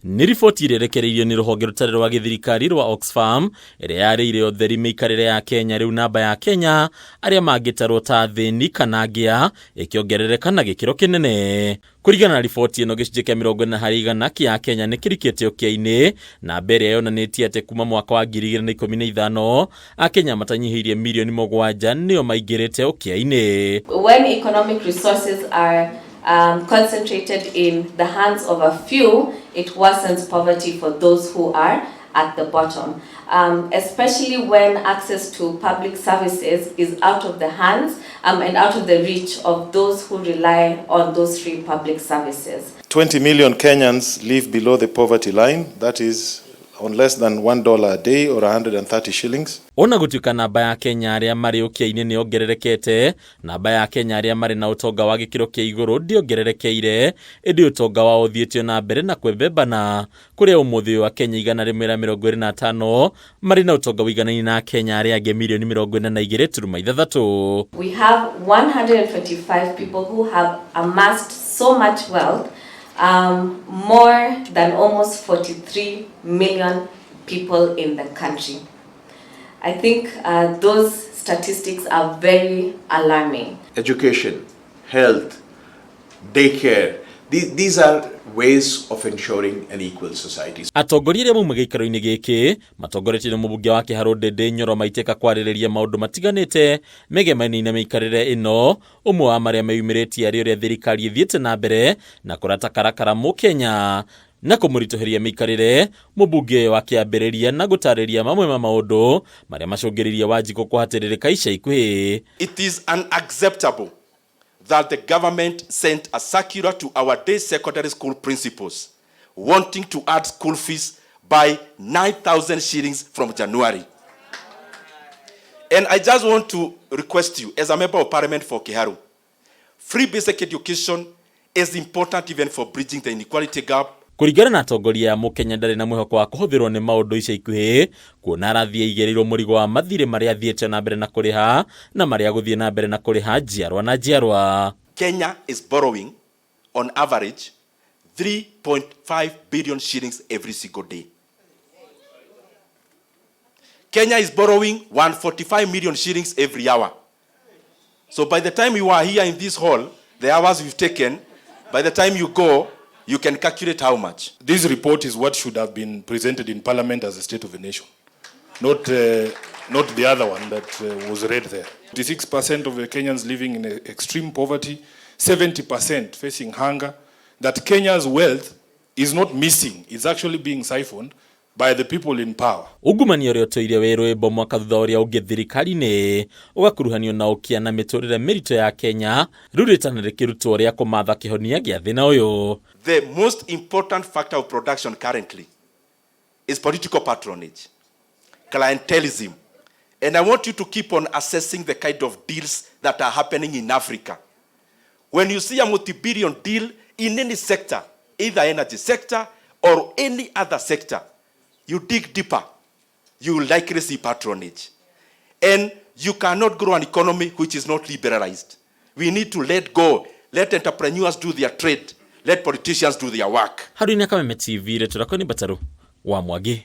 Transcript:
Nĩ riboti ĩrĩa ĩrekereirio nĩ rũhonge rũtarĩ rwa gĩthirikari rwa Oxfam ĩrĩa yarĩire ũtheri mĩikarĩre ya Kenya rĩu namba ya Kenya arĩa mangĩtarwo ta athĩni kana ngĩa ĩkĩongerereka na gĩkĩro kĩnene. Kũringana na riboti ĩno gĩcunjĩ kĩa 40% kĩa Akenya nĩ kĩrikĩte ũkĩa-inĩ, namba ĩrĩa yonanĩtie atĩ kuma mwaka wa 2015 Akenya matanyihĩirie mirioni 7 nĩo maingĩrĩte ũkĩa-inĩ. When economic resources are concentrated in the hands of a few, it worsens poverty for those who are at the bottom, especially when access to public services is out of the hands and out of the reach of those who rely on those free public services. 20 million Kenyans live below the poverty line, that is on less than $1 a day or 130 shillings. Ona gũtuĩka namba ya Kenya arĩa marĩ ũkĩa-inĩ nĩ yongererekete, namba ya Kenya arĩa marĩ na ũtonga wa gĩkĩro kĩa igũrũ ndĩongererekeire, ĩndĩ ũtonga wao ũthiĩte na mbere na kwembembana, kũrĩa ũmũthĩ ũyũ Akenya 125 marĩ na ũtonga ũiganaine na Akenya arĩa angĩ mirioni 42.6. We have 125 people who have amassed so much wealth, more than almost 43 million people in the country. I think those statistics are very alarming. Education, health, daycare, these are ways of ensuring an equal society. Atongoria arĩa mauma gĩikaro-inĩ gĩkĩ matongoretio nĩ mũmbunge wa Kĩharũ Ndindi Nyoro maitĩka kwarĩrĩria maũndũ matiganĩte megemainie na mĩikarĩre ĩno, ũmwe wa marĩa meyumĩrĩtie arĩ ũrĩa thirikari ĩthiĩte na mbere na kũrata karakara mũkenya na kũmũritũhĩria mĩikarĩre. Mũmbunge ũyũ akĩambĩrĩria na gũtarĩria mamwe ma maũndũ marĩa macũngĩrĩirie Wanjikũ kũhatĩrĩrĩka ica ikuhĩ. It is unacceptable that the government sent a circular to our day secondary school principals wanting to add school fees by 9,000 shillings from January. And I just want to request you, as a member of parliament for Kiharu, free basic education is important even for bridging the inequality gap. Kũringana na atongoria, mũkenya ndarĩ na mwĩhoko wa kũhũthĩrwo nĩ maũndũ ica ikuhĩ, kuona arathiĩ aigĩrĩirwo mũrigo wa mathirĩ marĩa athiĩte na mbere na kũrĩha na marĩa agũthiĩ na mbere na kũrĩha njiarwa na njiarwa. Kenya is borrowing on average 3.5 billion shillings every single day. Kenya is borrowing 145 million shillings every hour. So by the time you are here in this hall, the hours we've taken, by the time you go, you can calculate how much. This report is what should have been presented in Parliament as a state of the nation, not the other one that was read there. 56% of the Kenyans living in extreme poverty, 70% facing hunger, that Kenya's wealth is not missing, it's actually being siphoned by the people in power. Ungumania ũrĩa ũtũire wĩ rwĩmbo mwaka thutha ũrĩa ũngĩ thirikari-inĩ ũgakuruhanio na ũkĩa na mĩtũrĩre mĩritũ ya Kenya, rĩu rĩtana rĩkĩrutwo rĩa kũmatha kĩhonia gĩa thĩna ũyũ. The most important factor of production currently is political patronage, clientelism. And I want you to keep on assessing the kind of deals that are happening in Africa. When you see a multi-billion deal in any sector, either energy sector or any other sector, you dig deeper, you will likely see patronage. And you cannot grow an economy which is not liberalized. We need to let go, let entrepreneurs do their trade, let politicians do their work. Harũinĩ Kameme TV, rĩtũrako nĩ Mbataru wa Mwangi.